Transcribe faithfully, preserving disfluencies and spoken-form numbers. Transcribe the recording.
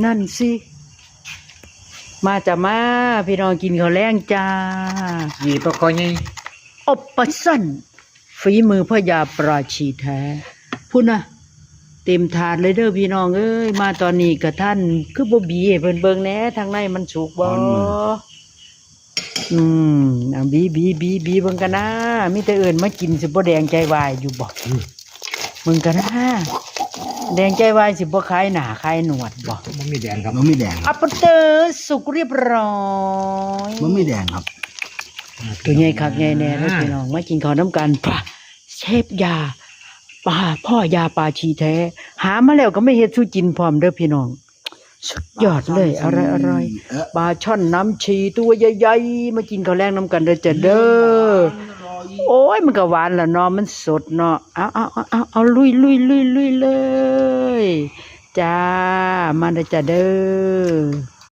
นั่นสิ มาจ้ะมา พี่น้องกินข้าวแลงจ้า นี่ปลาคอใหญ่ อบปะซั่น ฝีมือพ่อยาปลาชีแท้ พุ้นนะ เต็มถาดเลยเด้อพี่น้องเอ้ย มาตอนนี้กะทัน คือบ่บีให้เพิ่นเบิ่งแหน่ ทางในมันสุกบ่ อ่อนมือ อืม เอาบี บี บี บีเบิ่งกันนะ มีแต่เอิ้นมากินสิบ่แดงใจวายอยู่บ่ อืม เบิ่งกันนะ แดงใจวายสิบ่ขายหน้าขายหนวดบ่ บ่มีแดงครับ บ่มีแดงครับ อัปเตอร์สุกเรียบร้อย บ่มีแดงครับ ตัวใหญ่คักใหญ่แน่เด้อพี่น้อง มากินข้าวนำกัน ปะ เชฟยา ปลา พ่อยาปลาชีแท้ หามาแล้วก็มาเฮ็ดสู่กินพร้อมเด้อพี่น้อง สุดยอดเลย อร่อยๆ เอ๊ะ ปลาช่อนน้ำชีตัวใหญ่ๆ มากินข้าวแลงนำกันเด้อจ้ะเด้อ โอ้ย มันก็หวานล่ะเนาะ มันสดเนาะ เอา เอา เอา เอา เอา ลุย ลุย ลุย ลุยเลย จ้า มาเด้อจ้ะเด้อ